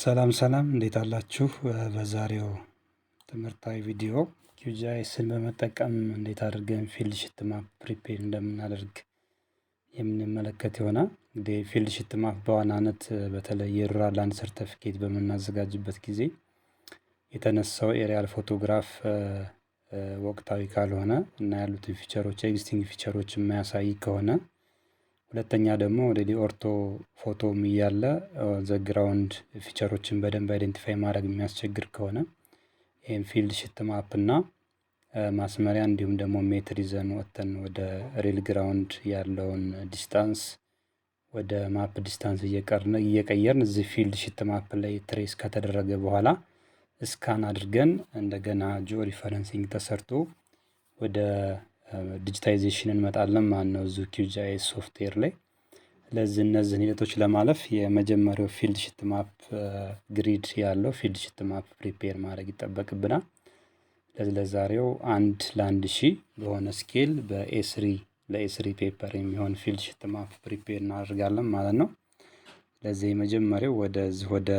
ሰላም ሰላም፣ እንዴት አላችሁ? በዛሬው ትምህርታዊ ቪዲዮ QGIS ን በመጠቀም እንዴት አድርገን field sheet map prepare እንደምናደርግ የምንመለከት ይሆናል። እንግዲህ field sheet map በዋናነት በተለይ የ rural land certificate በምናዘጋጅበት ጊዜ የተነሳው aerial photograph ወቅታዊ ካልሆነ እና ያሉትን feature ኦች፣ existing feature ኦች የማያሳይ ከሆነ፣ ሁለተኛ ደግሞ already ortho photo ም እያለ the ground feature ኦችን በደንብ identify ማድረግ የሚያስቸግር ከሆነ፣ ይህም field sheet map እና ማስመሪያ እንዲሁም ደግሞ ሜትር ይዘን ወጥተን ወደ real ground ያለውን distance ወደ map distance እየቀየርን እዚህ field sheet map ላይ trace ከተደረገ በኋላ scan አድርገን እንደገና georeferencing ተሰርቶ ወደ digitization እንመጣለን ማለት ነው እዚሁ QGIS software ላይ። ስለዚህ እነዚህን ሂደቶች ለማለፍ የመጀመሪያው field sheet map grid ያለው field sheet map prepare ማድረግ ይጠበቅብናል። ስለዚህ ለዛሬው 1:1000 በሆነ scale በ A3 ለ A3 paper የሚሆን field sheet map prepare እናደርጋለን ማለት ነው። ስለዚህ የመጀመሪያው ወደዚህ ወደ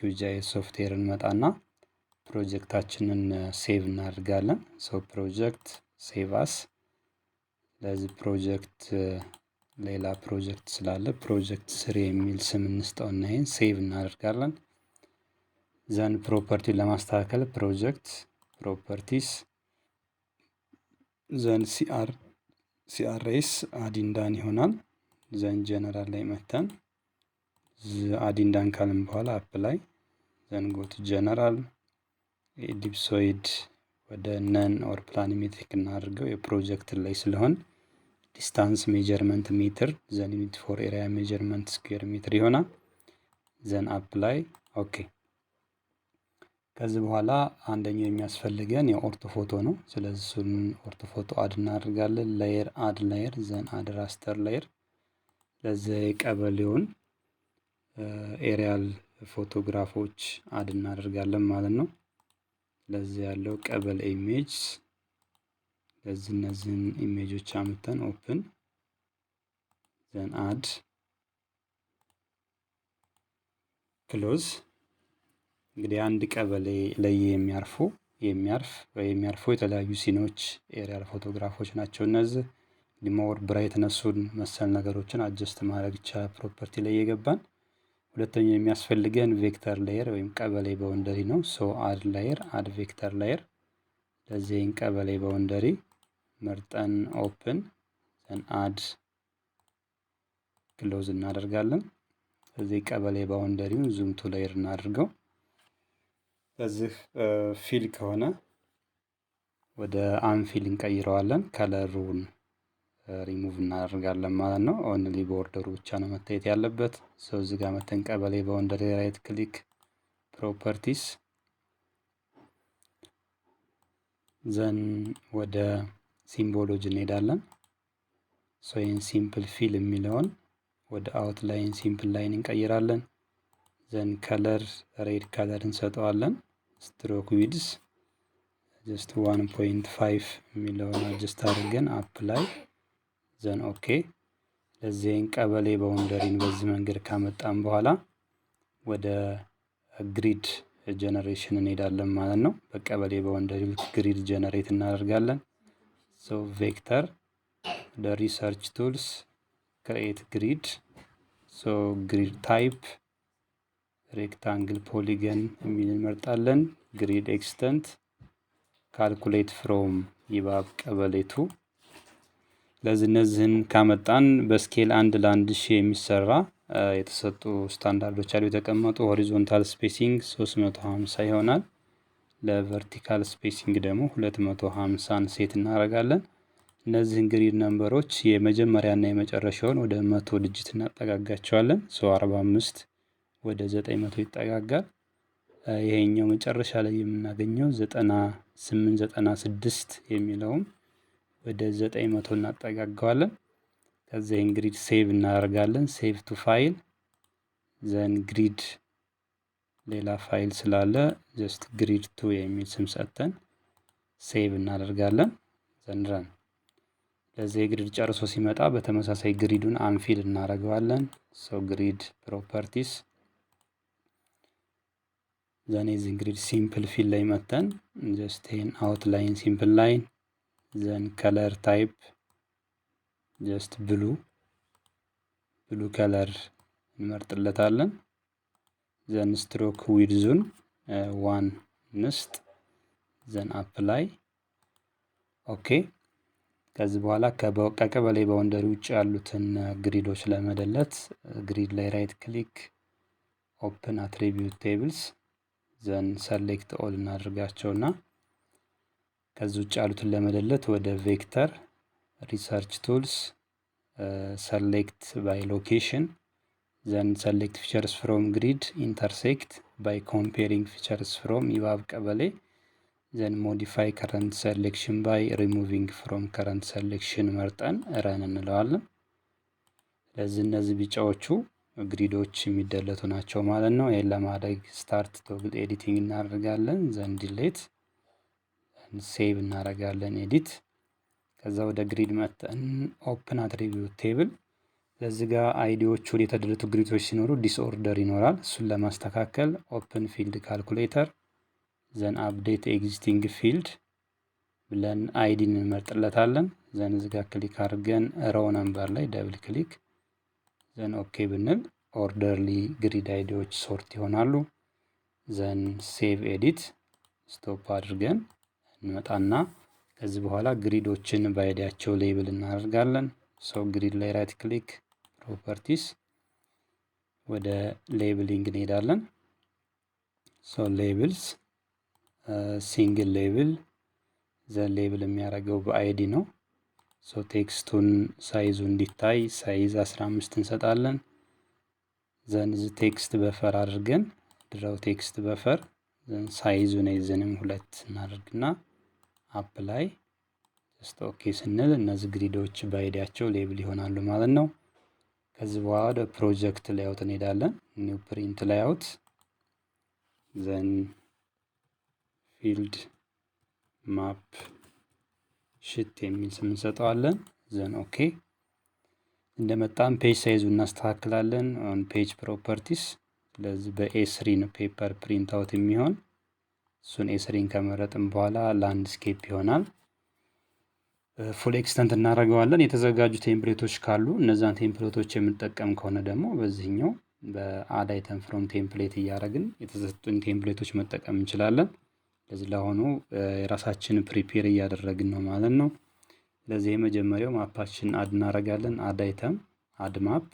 QGIS software እንመጣና ፕሮጀክታችንን save እናደርጋለን። So project, save as። ለዚህ ፕሮጀክት ሌላ ፕሮጀክት ስላለ project three የሚል ስም እንስጠውና ይሄን save እናደርጋለን። Then property ለማስተካከል project, properties, then CRS Adindan ይሆናል። Then general ላይ መተን Adindan ካልን በኋላ apply, then go to general, ellipsoid ወደ none or planimetric እናድርገው የፕሮጀክት ላይ ስለሆን፣ distance measurement meter, then unit for area measurement square meter ይሆናል። Then apply, okay። ከዚህ በኋላ አንደኛው የሚያስፈልገን የ orthophoto ነው። ስለዚህ እሱን orthophoto add እናደርጋለን። Layer, add layer, then add raster layer። ለዚህ የቀበሌውን aerial ፎቶግራፎች add እናደርጋለን ማለት ነው። ለዚህ ያለው ቀበሌ image፣ ለዚህ እነዚህን image ኦች አምጥተን open, then add, close። እንግዲህ አንድ ቀበሌ ላይ የሚያርፉ የተለያዩ scene ኦች aerial ፎቶግራፎች ናቸው እነዚህ። More brightness ኡን መሰል ነገሮችን adjust ማድረግ ይቻላል property ላይ እየገባን። ሁለተኛው የሚያስፈልገን vector layer ወይም ቀበሌ boundary ነው። So add layer, add vector layer። ለዚህን ቀበሌ boundary መርጠን open, then add, close እናደርጋለን። እዚህ ቀበሌ boundary ውን zoom to layer እናድርገው። በዚህ fill ከሆነ ወደ unfill እንቀይረዋለን። ከለሩን ሪሙቭ እናደርጋለን ማለት ነው። Only border ኡ ብቻ ነው መታየት ያለበት። So እዚህ ጋር መተን ቀበሌ boundary right click, properties, then ወደ symbology እንሄዳለን። So ይህን simple fill የሚለውን ወደ outline simple line እንቀይራለን። Then color red color እንሰጠዋለን። Stroke width just 1.5 የሚለውን adjust አድርገን apply, then okay። ለዚህን ቀበሌ boundary ን በዚህ መንገድ ካመጣን በኋላ ወደ grid generation እንሄዳለን ማለት ነው። በቀበሌ boundary grid generate እናደርጋለን። So vector፣ ወደ research tools, create grid, so grid type rectangle polygon የሚል እንመርጣለን። Grid extent calculate from ይባብ ቀበሌ two። ለዚህ እነዚህን ካመጣን በ scale 1:1000 የሚሰራ የተሰጡ ስታንዳርዶች አሉ የተቀመጡ። Horizontal spacing 350 ይሆናል። ለ vertical spacing ደግሞ 250ን set እናደርጋለን። እነዚህን grid number ኦች የመጀመሪያና የመጨረሻውን ወደ 100 digit እናጠጋጋቸዋለን። So 45 ወደ 900 ይጠጋጋል። ይሄኛው መጨረሻ ላይ የምናገኘው 98 96 የሚለውም ወደ 900 እናጠጋጋዋለን። ከዚያ ይህን grid save እናደርጋለን። Save to file, then grid ሌላ ፋይል ስላለ just grid two የሚል ስም ሰጥተን save እናደርጋለን። Then run። ለዚህ grid ጨርሶ ሲመጣ በተመሳሳይ grid ኡን unfill እናደርገዋለን። So grid properties Then የዚህን grid simple fill ላይ መተን just ይሄን outline simple line, then color type just blue color እንመርጥለታለን። Then stroke width ኡን 1 እንስጥ። Then apply, okay። ከዚህ በኋላ ከቀበሌ boundary ውጭ ያሉትን grid ኦች ለመደለት grid ላይ right click, open attribute tables, then select all እናደርጋቸውና ከዚህ ውጭ ያሉትን ለመደለት ወደ vector, research tools, select by location, then select features from grid intersect by comparing features from ይባብ ቀበሌ, ዘን ሞዲፋይ ከረንት ሰሌክሽን ባይ ሪሙቪንግ ፍሮም ከረንት ሰሌክሽን መርጠን run እንለዋለን። ስለዚህ እነዚህ ቢጫዎቹ grid ኦች የሚደለቱ ናቸው ማለት ነው። ይህን ለማድረግ start toggle editing እናደርጋለን። Then delete, save እናደርጋለን edit። ከዛ ወደ grid መተን open attribute table። ለዚህ ጋር ID ዎቹ የተደለቱ grid ኦች ሲኖሩ disorder ይኖራል። እሱን ለማስተካከል open field calculator, then update existing field ብለን ID ን እንመርጥለታለን። Then እዚህ ጋር click አድርገን row number ላይ double click, then okay ብንል orderly grid ID ዎች sort ይሆናሉ። Then save edit, stop አድርገን እንመጣና ከዚህ በኋላ grid ኦችን በ ID ያቸው label እናደርጋለን። So grid ላይ right click, properties፣ ወደ labeling እንሄዳለን። So labels, single label, then label የሚያደርገው በ ID ነው። So text ኡን size ኡ እንዲታይ size 15 እንሰጣለን። Then እዚ text buffer አድርገን draw text buffer, then size ኡን የዝንም 2 እናደርግና apply, just okay ስንል እነዚህ grid ኦች በ ID ያቸው label ይሆናሉ ማለት ነው። ከዚህ በኋላ ወደ project layout እንሄዳለን። New print layout, then field map sheet የሚል ስም እንሰጠዋለን። Then okay። እንደመጣም page size ኡ እናስተካክላለን። On page properties፣ ስለዚህ በ A3 ነው paper print out የሚሆን። እሱን A3 ን ከመረጥን በኋላ landscape ይሆናል። Full extent እናደርገዋለን። የተዘጋጁ template ኦች ካሉ እነዛን template ኦች የምንጠቀም ከሆነ ደግሞ በዚህኛው በ add item from template እያደረግን የተሰጡን template ኦች መጠቀም እንችላለን። ስለዚህ ለአሁኑ የራሳችንን prepare እያደረግን ነው ማለት ነው። ስለዚህ የመጀመሪያው map ኣችን add እናደርጋለን። Add item, add map,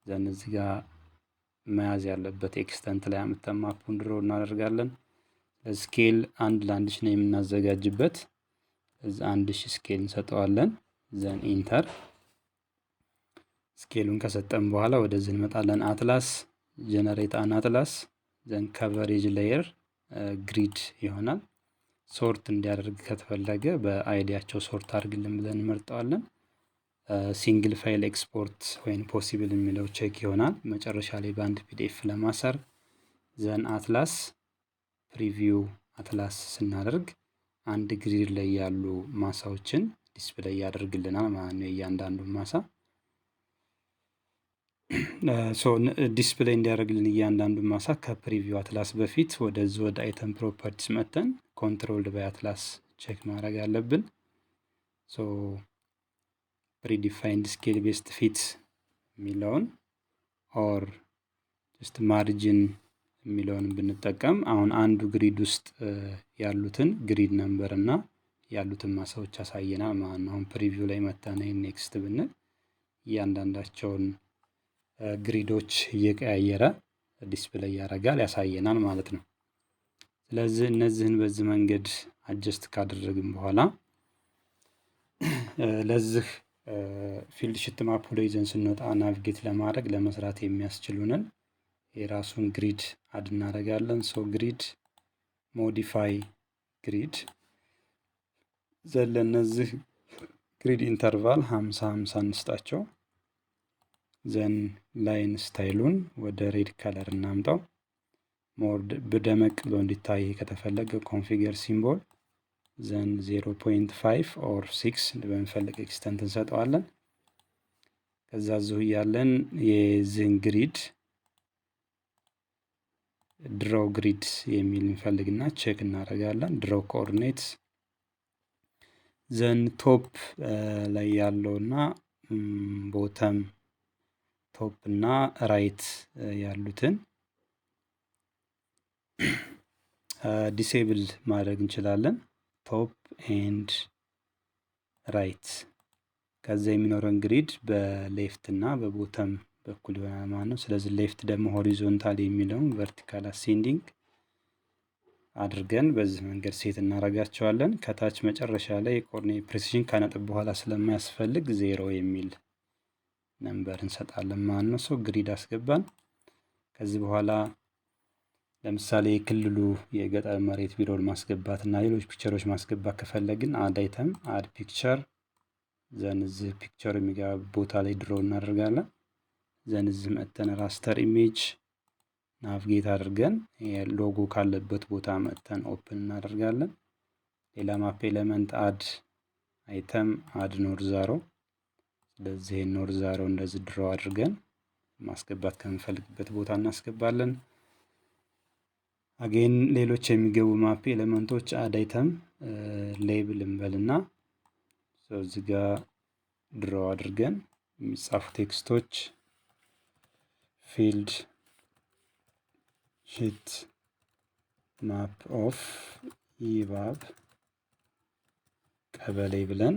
then እዚህ ጋር መያዝ ያለበት extent ላይ አምጥተን map ኡን draw እናደርጋለን። Scale 1:1000 ነው የምናዘጋጅበት። እዚ 1000 scale እንሰጠዋለን። Then enter። Scale ኡን ከሰጠን በኋላ ወደዚህ እንመጣለን። Atlas, generate an atlas, then coverage layer grid ይሆናል። Sort እንዲያደርግ ከተፈለገ በ ID ያቸው sort አድርግልን ብለን እንመርጠዋለን። Single file export ወይም possible የሚለው check ይሆናል። መጨረሻ ላይ በአንድ PDF ለማሰር then atlas, preview atlas ስናደርግ አንድ grid ላይ ያሉ ማሳዎችን display ያደርግልናል ማለት ነው። እያንዳንዱን ማሳ display እንዲያደርግልን እያንዳንዱን ማሳ ከ preview atlas በፊት ወደዚህ ወደ item properties መተን controlled by atlas check ማድረግ አለብን። So predefined scale best fit የሚለውን or just margin የሚለውን ብንጠቀም አሁን አንዱ grid ውስጥ ያሉትን grid number እና ያሉትን ማሳዎች ያሳየናል ማለት ነው። አሁን preview ላይ መተን next ብንል እያንዳንዳቸውን grid ኦች እየቀያየረ display ያደርጋል፣ ያሳየናል ማለት ነው። ስለዚህ እነዚህን በዚህ መንገድ adjust ካደረግን በኋላ ለዚህ field sheet map ላይ ይዘን ስንወጣ navigate ለማድረግ፣ ለመስራት የሚያስችሉንን የራሱን grid add እናደርጋለን። So grid, modify grid, then ለእነዚህ grid interval 50 50 እንስጣቸው። Then line style ኡን ወደ red color እናምጣው። More በደመቅ ብሎ እንዲታይ ከተፈለገ configure symbol, then 0.5 or 6 በምንፈልግ extent እንሰጠዋለን። ከዛ እዚሁ እያለን የዚህን grid Draw grid የሚል እንፈልግና check እናደርጋለን። Draw coordinates፣ then top ላይ ያለውና bottom፣ top እና right ያሉትን disable ማድረግ እንችላለን። Top and right፣ ከዛ የሚኖረን grid በ left እና በ bottom በኩል ይሆናል ማለት ነው። ስለዚህ left ደግሞ horizontal የሚለውን vertical ascending አድርገን በዚህ መንገድ set እናደርጋቸዋለን። ከታች መጨረሻ ላይ የ coordinate precision ከነጥብ በኋላ ስለማያስፈልግ 0 የሚል number እንሰጣለን ማለት ነው። So grid አስገባን። ከዚህ በኋላ ለምሳሌ የክልሉ የገጠር መሬት ቢሮን ማስገባት እና ሌሎች picture ኦች ማስገባት ከፈለግን add item፣ add picture፣ then እዚህ picture የሚገባ ቦታ ላይ draw እናደርጋለን። Then እዚህ መጥተን raster image navigate አድርገን ሎጎ ካለበት ቦታ መጥተን open እናደርጋለን። ሌላ map element፣ add item፣ add north arrow። ስለዚህ north arrow እንደዚህ draw አድርገን ማስገባት ከምንፈልግበት ቦታ እናስገባለን። Again ሌሎች የሚገቡ map element ኦች add item፣ label እንበልና እዚህ ጋ draw አድርገን የሚጻፉ text ኦች field sheet map of ይባብ ቀበሌ ብለን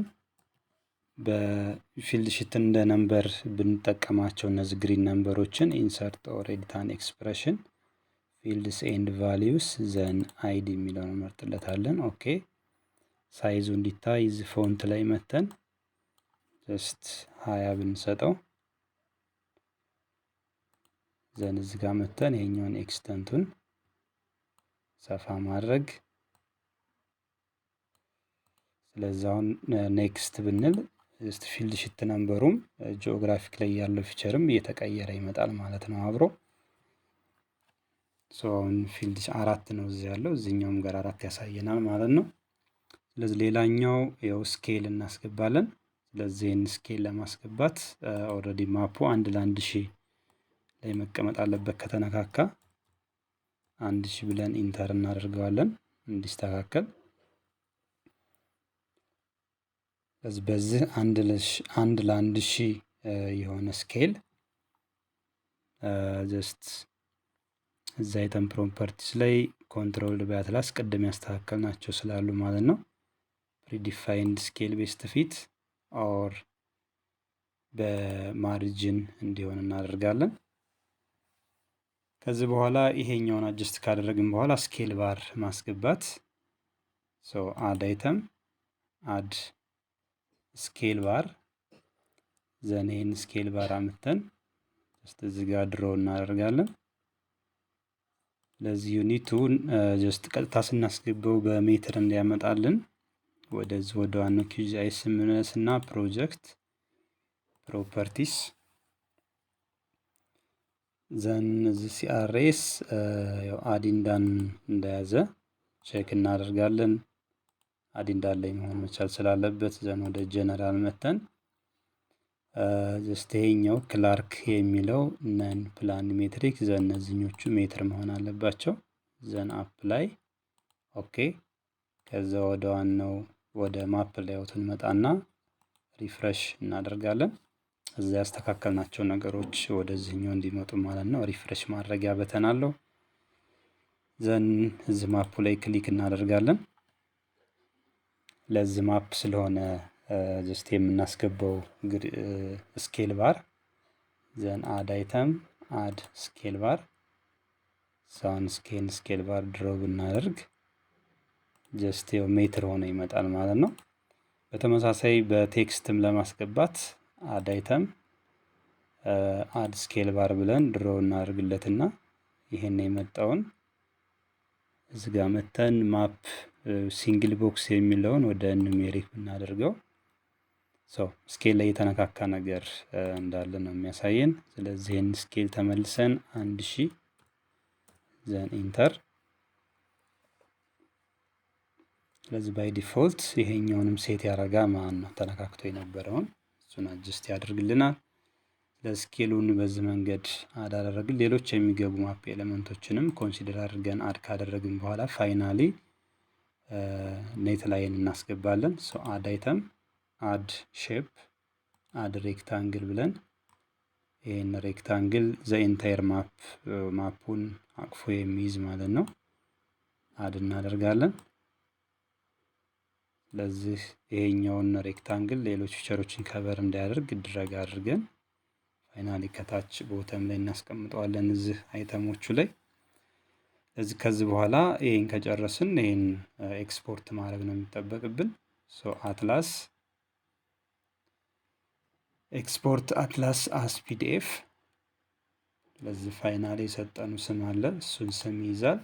በ field sheet እንደ number ብንጠቀማቸው እነዚህ grid number ኦችን insert or edit an expression፣ fields and values፣ then ID የሚለውን እንመርጥለታለን። Okay፣ size ኡ እንዲታይ እዚህ font ላይ መተን just 20 ብንሰጠው፣ then እዚህ ጋር መተን ይሄኛውን extent ኡን ሰፋ ማድረግ። ስለዚህ አሁን next ብንል just field sheet number ኡም geographic ላይ ያለው feature ም እየተቀየረ ይመጣል ማለት ነው አብሮ። So አሁን field 4 ነው እዚህ ያለው፣ እዚህኛውም ጋር 4 ያሳየናል ማለት ነው። ስለዚህ ሌላኛው ያው scale እናስገባለን። ስለዚህ ይህን scale ለማስገባት already map ኡ 1:1000 ላይ መቀመጥ አለበት። ከተነካካ 1000 ብለን enter እናደርገዋለን እንዲስተካከል። ስለዚህ በዚህ 1:1000 የሆነ scale just እዛ item properties ላይ control by atlas ቅድም ያስተካከልናቸው ስላሉ ማለት ነው። Predefined scale best fit or በ margin እንዲሆን እናደርጋለን። ከዚህ በኋላ ይሄኛውን adjust ካደረግን በኋላ scale bar ማስገባት፣ so add item፣ add scale bar፣ then ይሄን scale bar አምጥተን just እዚህ ጋር draw እናደርጋለን። ለዚህ unit ኡን just ቀጥታ ስናስገባው በሜትር እንዲያመጣልን ወደዚህ ወደ ዋናው QGIS ስንመለስና project properties፣ then እዚህ CRS ያው አዲንዳን እንደያዘ check እናደርጋለን። አዲንዳን ላይ መሆን መቻል ስላለበት፣ then ወደ ጀነራል መተን just ይሄኛው ክላርክ የሚለው non plan metric፣ then እነዚህኞቹ ሜትር መሆን አለባቸው። Then apply፣ okay። ከዛ ወደ ዋናው ወደ map layout እንመጣና refresh እናደርጋለን። እዛ ያስተካከልናቸው ነገሮች ወደዚህኛው እንዲመጡ ማለት ነው። Refresh ማድረጊያ button አለው። Then እዚህ map ኡ ላይ click እናደርጋለን። ለዚህ map ስለሆነ just የምናስገባው scale bar፣ then add item፣ add scale bar። ሳውን scale bar draw ብናደርግ just ያው ሜትር ሆኖ ይመጣል ማለት ነው። በተመሳሳይ በ text ም ለማስገባት add item፣ add scale bar ብለን draw እናደርግለትና ይሄን የመጣውን እዚህ ጋር መተን map single box የሚለውን ወደ numeric ብናደርገው so scale ላይ የተነካካ ነገር እንዳለ ነው የሚያሳየን። ስለዚህ ይህን scale ተመልሰን 1000፣ then enter። ስለዚህ by default ይሄኛውንም set ያደርጋ ማለት ነው። ተነካክቶ የነበረውን እሱን adjust ያደርግልናል። ለ scale ኡን በዚህ መንገድ add አደረግን። ሌሎች የሚገቡ map element ኦችንም consider አድርገን add ካደረግን በኋላ finally net line እናስገባለን። So add item፣ add shape፣ add rectangle ብለን ይህን rectangle the entire map ኡን አቅፎ የሚይዝ ማለት ነው፣ add እናደርጋለን። ስለዚህ ይሄኛውን rectangle ሌሎች feature ኦችን cover እንዲያደርግ drag አድርገን finally ከታች bottom ላይ እናስቀምጠዋለን እዚህ item ኦቹ ላይ። እዚህ ከዚህ በኋላ ይሄን ከጨረስን ይሄን ኤክስፖርት ማድረግ ነው የሚጠበቅብን። So atlas፣ export atlas as PDF። ስለዚህ finally የሰጠነው ስም አለ፣ እሱን ስም ይይዛል።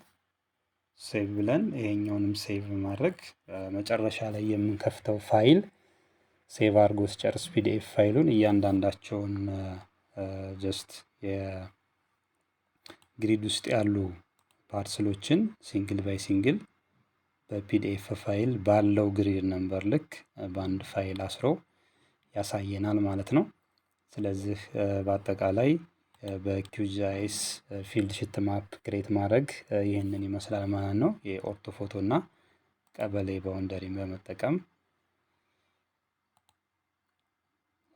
Save ብለን ይሄኛውንም save ማድረግ መጨረሻ ላይ የምንከፍተው file save አድርጎ ሲጨርስ PDF file ኡን እያንዳንዳቸውን just የ grid ውስጥ ያሉ parcel ኦችን single by single በ PDF file ባለው grid number ልክ በአንድ ፋይል አስሮ ያሳየናል ማለት ነው። ስለዚህ በአጠቃላይ በ QGIS field sheet map create ማድረግ ይህንን ይመስላል ማለት ነው። የ orthophoto እና ቀበሌ boundary ን በመጠቀም።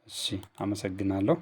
እሺ፣ አመሰግናለሁ።